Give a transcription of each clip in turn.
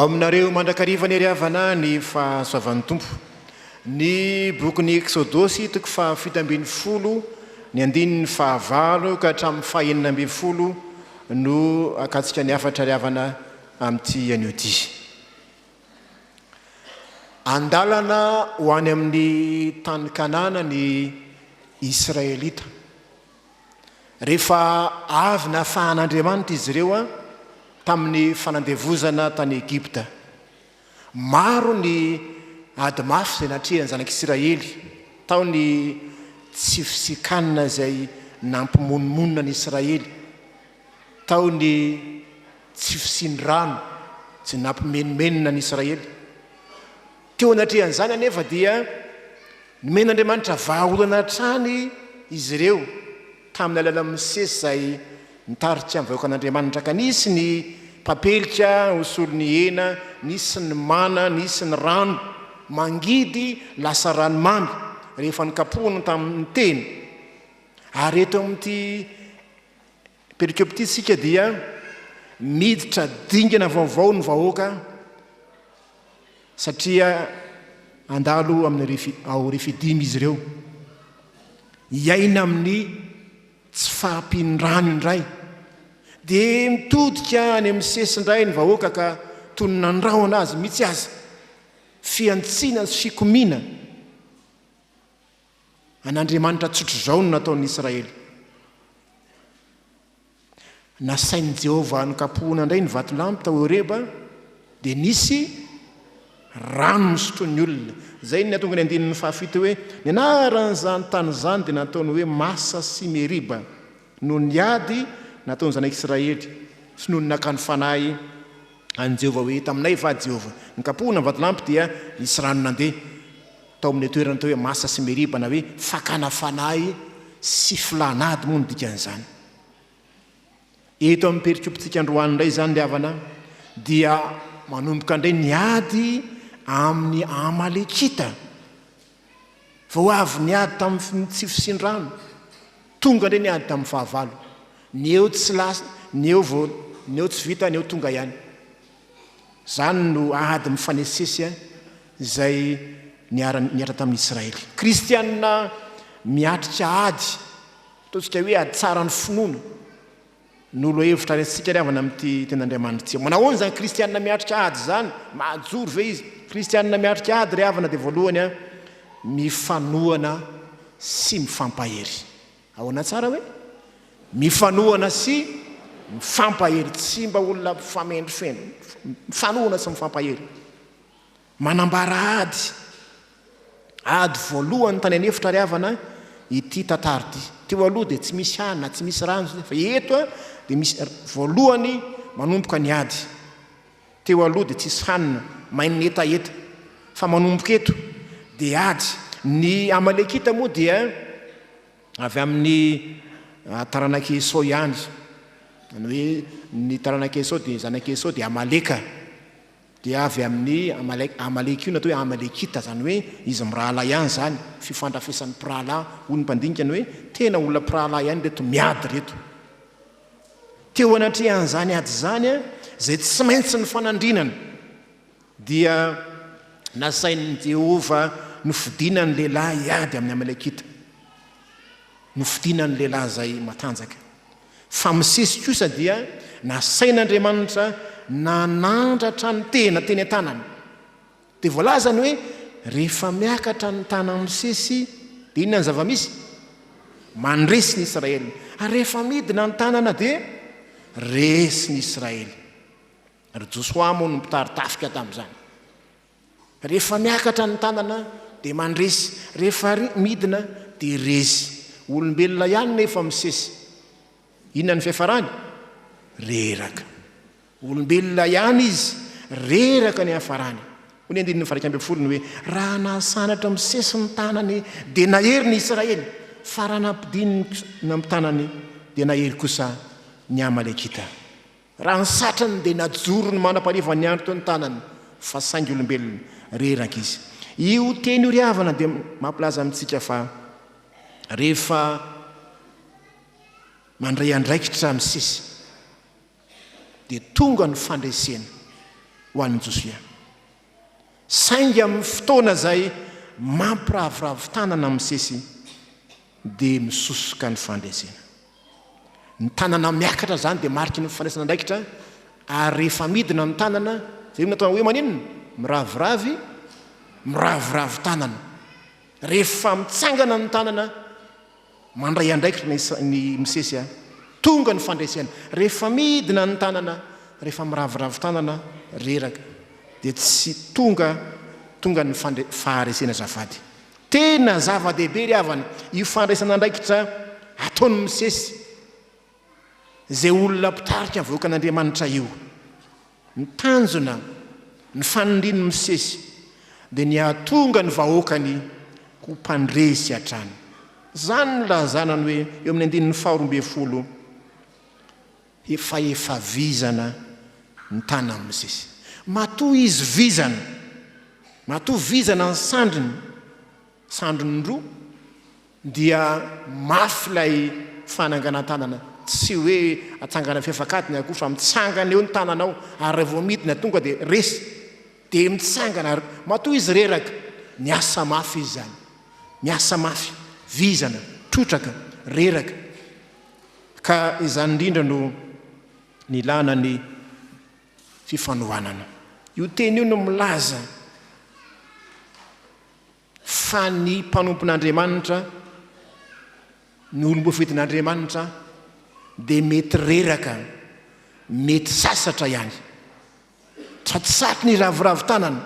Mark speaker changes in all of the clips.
Speaker 1: aminareo mandrakariva anie ry havana ny fahasoavan'ny Tompo. Ny bokin'ny Eksodosy toko faha-17 ny andininy fahavalo ka hatramin'ny faha-16 no hakantsika ny hafatra ry havana amin'ity anio ity. Andalana ho any amin'ny tany Kanana ny Israelita. Rehefa avy nafahan'Andriamanitra izy ireo tamin'ny fanandevozana tany Egypta. Maro ny ady mafy izay natrehan'ny zanak'Isiraely. Tao ny tsy fisian-kanina izay nampimonomonona ny Israely. Tao ny tsy fisian'ny rano izay nampimenomenona ny Israely. Teo anatrehan'izany anefa dia nomen'Andriamanitra vahaolana hatrany izy ireo tamin'ny alalan'i Mosesy izay nitarika ny vahoakan'Andriamanitra ka nisy ny papelika ho solon'ny hena, nisy ny mana, nisy ny rano mangidy lasa ranomamy rehefa nokapohina tamin'ny teny. Ary eto amin'ity perikope ity isika dia miditra dingana vaovao ny vahoaka satria handalo amin'ny Refi, ao Refidim izy ireo. Hiaina amin'ny tsy fahampian'ny rano indray. Dia mitodika any amin'ny sesy indray ny vahoaka ka toy ny nandrahona azy mihitsy aza. Fihantsiana sy fikomiana an'Andriamanitra tsotr'izao no nataon'ny Israely. Nasain'i Jehovah nokapohina indray ny vatolampy tao Horeba, dia nisy rano nosotroin'ny olona. Izay no nahatonga ny andininy fahafito hoe, Ny anaran'izany tany izany dia nataony hoe Masa sy Meriba, noho ny ady nataon'ny zanak'Israely sy noho ny nakany fanahy an'i Jehovah hoe, Taminay va Jehovah? Nokapohina ny vatolampy dia nisy rano nandeha tao amin'ilay toerana atao hoe Masa sy Meriba, na hoe fakana fanahy sy filan'ady moa no dikan'izany. Eto amin'ny perikopintsika androany indray izany ry havana dia manomboka indray ny ady amin'ny Amalekita. Vao avy niady tamin'ny tsy fisian-drano, tonga indray ny ady tamin'ny fahavalo. Ny eo tsy lasa, ny eo vao, ny eo tsy vita, ny eo tonga ihany. Izany no ady mifanesisesy izay niara-nihatra tamin'ny Israely. Kristianina miatrika ady. Ataontsika hoe ady tsara ny finoana no lohahevitra raisintsika ry havana amin'ity tenin'Andriamanitra ity. Manao ahoana izany kristianina miatrika ady izany? Mahajoro ve izy? Kristianina miatrika ady ry havana dia voalohany a, mifanohana sy mifampahery. Ahoana tsara hoe? Mifanohana sy mifampahery, tsy mba olona mifamendrofendro, mifanohana sy mifampahery. Manambara ady, ady voalohany tany an'efitra ry havana ity tantara ity. Teo aloha dia tsy misy hanina, tsy misy rano, fa eto dia misy voalohany manomboka ny ady. Teo aloha dia tsisy hanina, main'ny hetaheta. Fa manomboka eto dia ady. Ny Amalekita moa dia avy amin'ny taranak'i Esao ihany. Izany hoe ny taranak'i Esao dia zanak'i Esao dia Amaleka. Dia avy amin'ny Amalek, Amalek io no atao hoe Amalekita, izany hoe izy mirahalahy ihany izany, fifandrafesan'ny mpirahalahy, hoy ny mpandinika ny hoe tena olona mpirahalahy ihany ireto miady ireto. Teo anatrehan'izany ady izany, izay tsy maintsy nifanandrinana, dia nasain'i Jehovah nofidina ny lehilahy hiady amin'ny Amalekita. Nofidina ny lehilahy izay matanjaka. Fa Mosesy kosa dia nasain'Andriamanitra nanandratra ny tehina teny an-tanany. Dia voalazany hoe rehefa miakatra ny tanan'i Mosesy dia inona ny zava-misy? Mandresy ny Israely. Ary rehefa midina ny tanana dia resy ny Israely. Ry Josoa moa no mpitari-tafika tamin'izany. Rehefa miakatra ny tanana dia mandresy, rehefa midina dia resy. Olombelona ihany nefa misesy. Inona ny fiafarany? Reraka. Olombelona ihany izy, reraka ny hiafarany. Hoy ny andininy faha 11 ny hoe, Raha nahasanatra misesy ny tanany dia nahery ny Israely, fa raha nampidininy ny tanany dia nahery kosa ny Amalekita. Raha ny satrany dia najorony manam-pariva ny andro teo ny tanany fa saingy olombelona reraka izy. Io teny io ry havana dia mampilaza amintsika fa rehefa mandray andraikitra misesy dia tonga ny fandresena. ho an'i Josia. Saingy amin'ny fotoana izay mampiraviravy tanana Mosesy dia misosoka ny fandresena. Ny tanana miakatra izany dia mariky ny fandraisana andraikitra ary rehefa midina ny tanana, izay no natao hoe maninona? Miraviravy, miraviravy tanana. Rehefa mitsangana ny tanana, Mandray andraikitra ny ny Mosesy a. Tonga ny fandresena. Rehefa midina ny tanana, rehefa miraviravy tanana, reraka, dia tsy tonga tonga ny fandre faharesena azafady. Tena zava-dehibe ry havana io fandraisana andraikitra ataon'i Mosesy izay olona mpitarika ny vahoakan'Andriamanitra io. Ny tanjona, ny fanirian'i Mosesy dia ny hahatonga ny vahoakany ho mpandresy hatrany. Izany no ilazana ny hoe eo amin'ny andininy faha 12, Efa efa vizana ny tanan'i Mosesy. Matoa izy vizana, matoa vizana ny sandriny, sandriny roa, dia mafy ilay fananganan-tanana, tsy hoe atsangana fefak'adiny akory fa mitsangana eo ny tananao ary raha vao midina tonga dia resy dia mitsangana ary matoa izy reraka, miasa mafy izy izany, miasa mafy, vizana, trotraka, reraka, ka izany indrindra no nilana ny fifanohanana. Io teny io no milaza. Fa ny mpanompon'Andriamanitra, ny olom-boafidin'Andriamanitra dia mety reraka, mety sasatra ihany. Fa tsy saky ny hiraviravy tanana,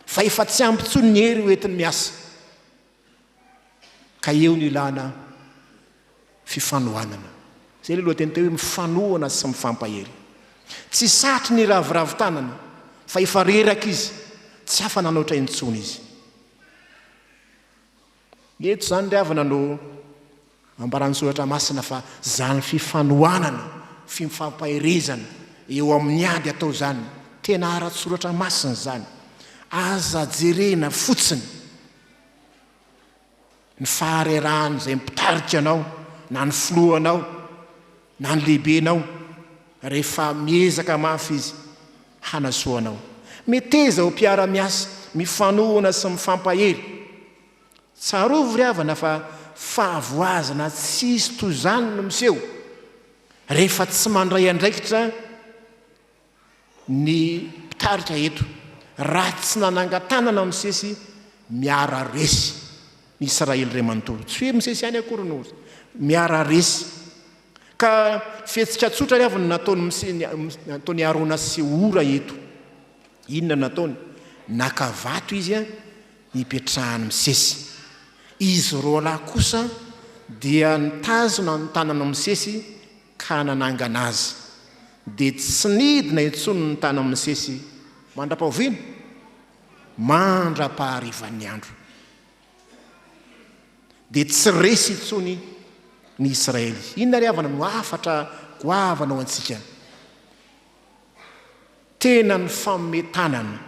Speaker 1: fa efa tsy ampy intsony ny hery ho entiny miasa. Ka eo no ilana fifanohanana. Izay ilay lohateny teo hoe mifanohana sy mifampahery. Tsy satry ny hiraviravy tanana fa efa reraka izy, tsy afa-nanoatra intsony izy. Eto izany ry havana no ambaran'ny soratra masina fa izany fifanohanana, fifampaherezana eo amin'ny ady atao izany, tena ara-tsoratra masina izany. Aza jerena fotsiny. ny faharerahan'izay mpitarika anao na ny filohanao na ny lehibenao rehefa miezaka mafy izy hanasoa anao. Meteza ho mpiara-miasa, mifanohana sy mifampahery. Tsarovy ry havana fa fahavoazana tsisy toy izany no miseho rehefa tsy mandray andraikitra Ny mpitarika eto, raha tsy nanangan-tanana Mosesy, miara-resy ny Israely iray manontolo. Tsy hoe Mosesy ihany akory no miara-resy. Ka fihetsika tsotra ary avy no nataon'i Mosesy, nataon'i Arona sy Hora eto. Inona no nataony? Naka vato izy hipetrahan'i Mosesy. Izy roalahy kosa dia nitazona ny tanan'i Mosesy ka nanangana azy, dia tsy nidina intsony ny tanan'i Mosesy mandra-pahoviana? Mandra-paharivan'ny andro. Dia tsy resy intsony ny Israely. Inona ry havana no hafatra goavana ho antsika? Tena nifanome tanana,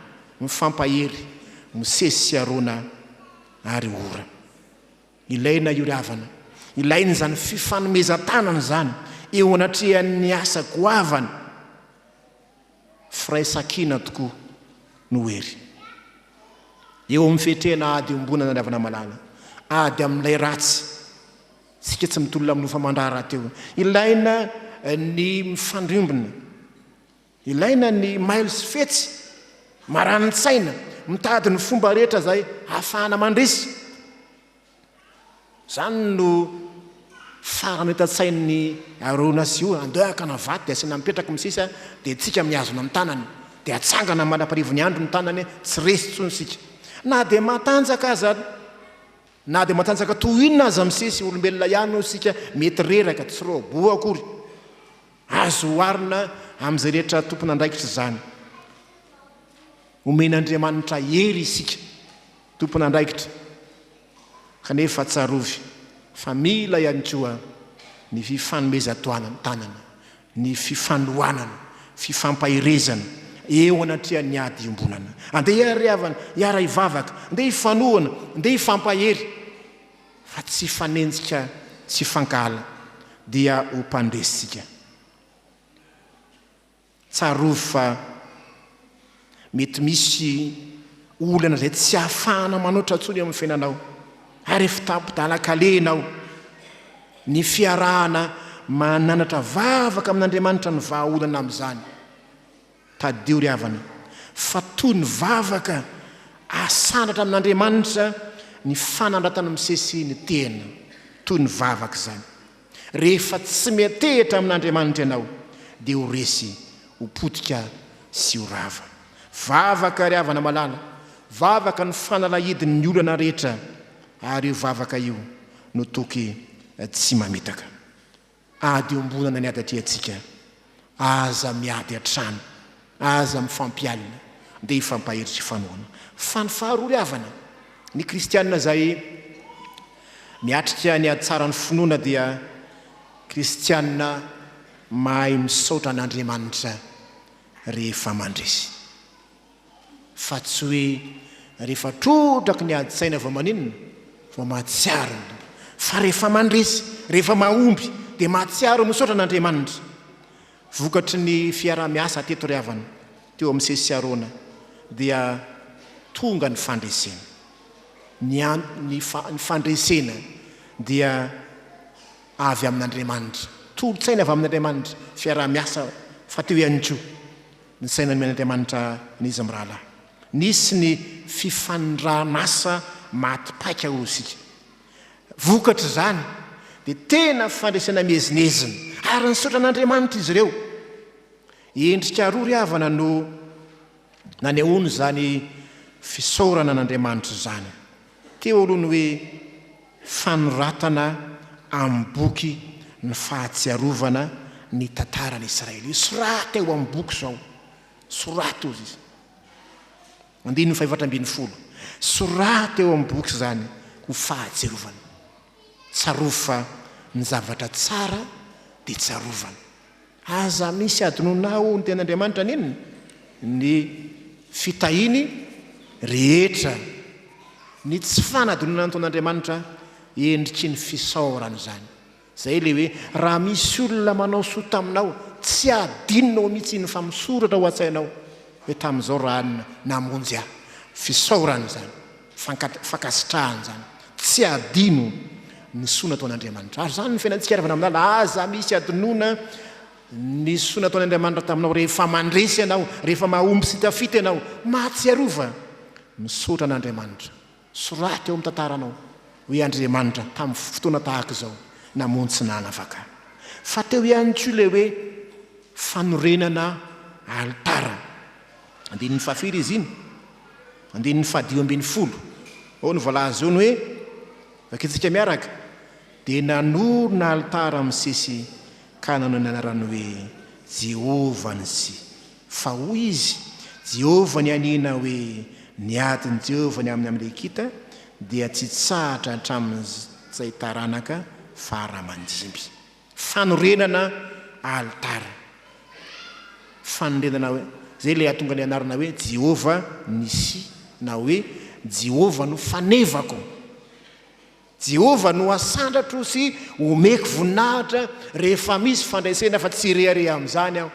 Speaker 1: nifampahery Mosesy sy Arona ary Hora. Ilaina io ry havana. Ilaina izany fifanomezan-tanana izany eo anatrehan'ny asa goavana. Firaisan-kina tokoa no hery. Eo amin'ny fiatrehana ady iombonana ry havana malala, ady amin'ilay ratsy, isika tsy mitolona amin'ny nofo aman-dra rahateo. Ilaina ny mifandrimbona. Ilaina ny mailo sy fetsy, maranin-tsaina, mitady ny fomba rehetra izay ahafahana mandresy. Izany no faran'entan-tsain'i Arona sy Hora, andeha hakana vato dia asiana mipetraka ny sisa dia tsika mihazona ny tanany, dia atsangana mandra-parivon'ny andro ny tanany, tsy resy intsony isika. Na dia matanjaka aza, na dia matanjaka toy inona aza misesy, olombelona ihany hoy isika, mety reraka, tsy robot akory. Azo oharina amin'izay rehetra tompon'andraikitra izany. Omen'Andriamanitra hery isika tompon'andraikitra, kanefa tsarovy fa mila ihany koa ny fifanomezan-tanana, ny fifanohanana, fifampaherezana eo anatrehan'ny ady iombonana. Andeha ry havana hiara-hivavaka, andeha hifanohana, andeha hifampahery. Fa tsy hifanenjika tsy hifankahala dia ho mpandresy tsika. Tsarovy fa. Mety misy olana izay tsy ahafahana manoatra intsony eo amin'ny fiainanao, ary efa tapi-dalan-kaleha ianao. Ny fiarahana mananatra vavaka amin'Andriamanitra no vahaolana amin'izany. Tadidio ry havana fa toy ny vavaka asandratra amin'Andriamanitra ny fanandratan'i Mosesy ny tena. Toy ny vavaka izany. Rehefa tsy miantehitra amin'Andriamanitra ianao dia ho resy, ho potika sy ho rava. Vavaka ry havana malala, vavaka no fanalahidin'ny olana rehetra ary io vavaka io no toky tsy mamitaka. Ady iombonana ny ady atrehantsika. Aza miady an-trano, aza mifampialona, dia hifampahery sy hifanohana. Fa ny faharoa ry havana, ny kristiana izay miatrika ny ady tsaran'ny finoana dia kristiana mahay misaotra an'Andriamanitra rehefa mandresy. Fa tsy hoe rehefa trotraky ny ady-tsaina vao maninona? Vao mahatsiaro ny Tompo. Fa rehefa mandresy, rehefa mahomby, dia mahatsiaro misaotra an'Andriamanitra. Vokatry ny fiaraha-miasa teto ry havana, teo amin'i Mosesy sy Arona, dia tonga ny fandresena. Ny ny ny fandresena dia avy amin'Andriamanitra. Tolo-tsaina avy amin'Andriamanitra, fiaraha-miasa fa teo ihany koa Ny saina nomen'Andriamanitra an'izy mirahalahy. Nisy ny fifanindran'asa maty paika hoy isika. Vokatr'izany dia tena fandresena miezinezina ary nisaotra an'Andriamanitra izy ireo. Endrika roa ry havana no nanehoany izany fisaorana an'Andriamanitra izany. Teo aloha ny hoe fanoratana amin'ny boky ny fahatsiarovana ny tantaran'i Israely. Soraty ao amin'ny boky izao. Soraty hozy izy. Andininy fahefatra ambin'ny folo. Soraty ao amin'ny boky izany ho fahatsiarovana. Tsarovy fa ny zavatra tsara dia tsarovana. Aza misy adinonao ny tenin'Andriamanitra n'inona? Ny fitahiany rehetra. Ny tsy fanadinoana ny taon'Andriamanitra endriky ny fisaorana izany. Izay ilay hoe raha misy olona manao soa taminao, tsy adinonao mihitsy iny fa misoratra ao an-tsainao hoe tamin'izao raha namonjy ahy. Fisaorana izany. Fankasitrahana izany. Tsy adino ny soa nataon'Andriamanitra. Ary izany ny fiainantsika ry havana malala. Aza misy adinoana ny soa nataon'Andriamanitra taminao rehefa mandresy ianao, rehefa mahomby sy tafita ianao. Mahatsiarova misaotra an'Andriamanitra. Soraty eo amin'ny tantaranao hoe Andriamanitra tamin'ny fotoana tahaka izao namonjy sy nanafaka ahy. Fa teo ihany koa ilay hoe fanorenana alitara. Andininy fahafiry izy iny? Andininy fahadimy ambin'ny folo. Ao no voalaza eo ny hoe, vakintsika miaraka, Dia nanorina alitara Mosesy ka nanao ny anarany hoe Jehovah Nisy. Fa hoy izy, Jehovah nianiana hoe, Ny adin'i Jehovah ny amin'ny Amalekita dia tsy hitsahatra hatramin'izay taranaka fara aman-dimby. Fanorenana alitara. Fanorenana hoe, izay ilay hahatonga ny anarana hoe Jehovah Nissi, na hoe Jehovah no fanevako. Jehovah no asandratro sy omeko voninahitra rehefa misy fandresena fa tsy hirehareha amin'izany aho.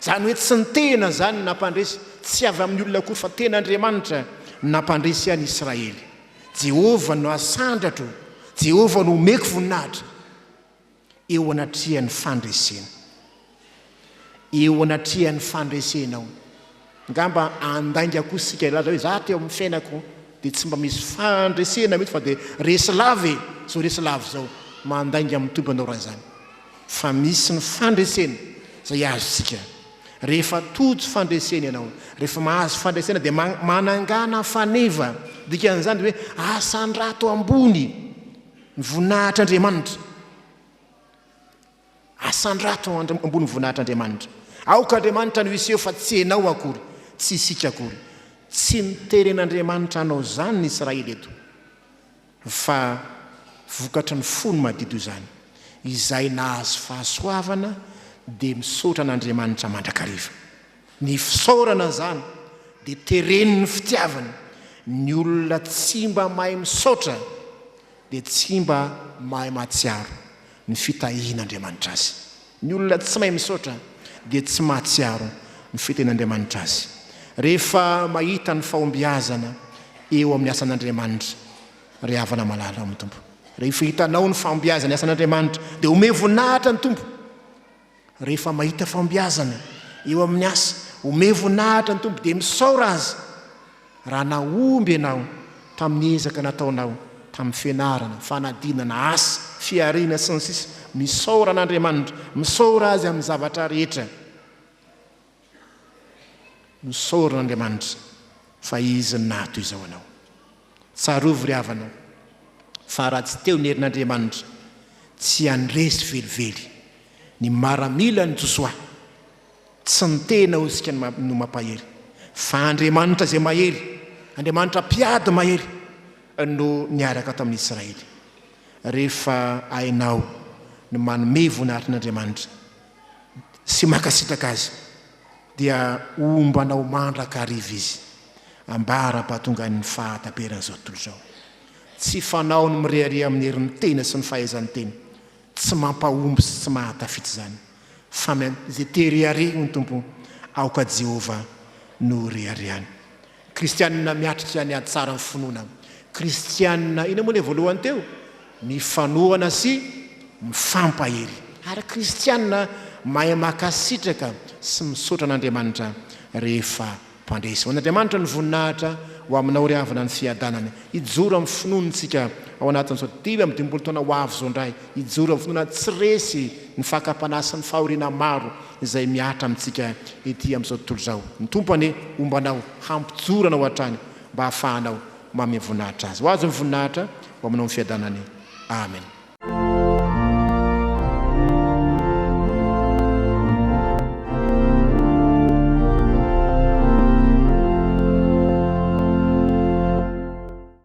Speaker 1: Izany hoe tsy ny tena izany no nampandresy, tsy avy amin'ny olona akory fa tena Andriamanitra no nampandresy an'i Israely. Jehovah no asandratro, Jehovah no omeko voninahitra. Eo anatrehan'ny fandresena. Eo anatrehan'ny fandresenao. Angamba handainga koa isika hilaza hoe za teo amin'ny fiainako dia tsy mba misy fandresena mihitsy fa dia resy lava e! Izao resy lava izao. Mandainga amin'ny Tompo ianao raha izany. Fa misy ny fandresena izay azontsika. Rehefa tojo fandresena ianao, rehefa mahazo fandresena dia manangana faneva. Dikan'izany dia hoe asandrato ambony. Ny voninahitr'Andriamanitra. Asandrato ambony voninahitr'Andriamanitra. Aoka Andriamanitra no hiseho fa tsy ianao akory, tsy isika akory. Tsy niteren'Andriamanitra hanao izany ny Israely eto, fa vokatry ny fony madido izany. Izay nahazo fahasoavana dia misaotra an'Andriamanitra mandrakariva. Ny fisaorana izany dia teren'ny fitiavana. Ny olona tsy mba mahay misaotra dia tsy mba mahay mahatsiaro ny fitahian'Andriamanitra azy. Ny olona tsy mahay misaotra dia tsy mahatsiaro ny fitahian'Andriamanitra azy. Rehefa mahita ny fahombiazana eo amin'ny asan'Andriamanitra, ry havana malala ao amin'ny Tompo. Rehefa hitanao ny fahombiazan'ny asan'Andriamanitra, dia omeo voninahitra ny Tompo. Rehefa mahita fahombiazana eo amin'ny asa, omeo voninahitra ny Tompo dia misaora Azy. Raha nahomby ianao tamin'ny ezaka nataonao tamin'ny fianarana, fanadinana, asa, fihariana, sy ny sisa, misaora an'Andriamanitra, misaora Azy amin'ny zavatra rehetra. Misaora an'Andriamanitra fa Izy no nahatoy izao anao. Tsarovy ry havana fa raha tsy teo ny herin'Andriamanitra, tsy handresy velively ny maramilan'i Josoa. Tsy ny tena hoy isika no mampahery, fa Andriamanitra izay mahery, Andriamanitra mpiady mahery no niaraka tamin'ny Israely. Rehefa hainao ny manome voninahitr' Andriamanitra sy mankasitraka Azy, dia homba anao mandrakariva Izy, ambara-pahatongan'ny fahataperan'izao tontolo izao. Tsy fanao ny mirehareha amin'ny herin'ny tena sy ny fahaizan'ny tena. Tsy mampahomby sy tsy mahatafita izany. Fa izay te rehareha, hoy ny Tompo, aoka Jehovah no ho reharehany. Kristianina miatrika ny ady tsara amin'ny finoana. Kristianina, inona moa ilay voalohany teo? Mifanohana sy mifampahery. Ary kristianina mahay mankasitraka sy misaotra an'Andriamanitra rehefa mpandresy. Ho an'Andriamanitra ny voninahitra, ho aminao ry havana ny fiadanana. Hijoro amin'ny finoana isika ao anatin'izao 55 taona ho avy izao indray. Hijoro amin'ny finoana tsy resy ny fakam-panahy sy ny fahoriana maro izay mihatra amintsika ety amin'izao tontolo izao. Ny Tompo anie homba anao, hampijoro anao hatrany mba hahafahanao manome voninahitra Azy. Ho Azy ny voninahitra, ho aminao ny fiadanany. Amen.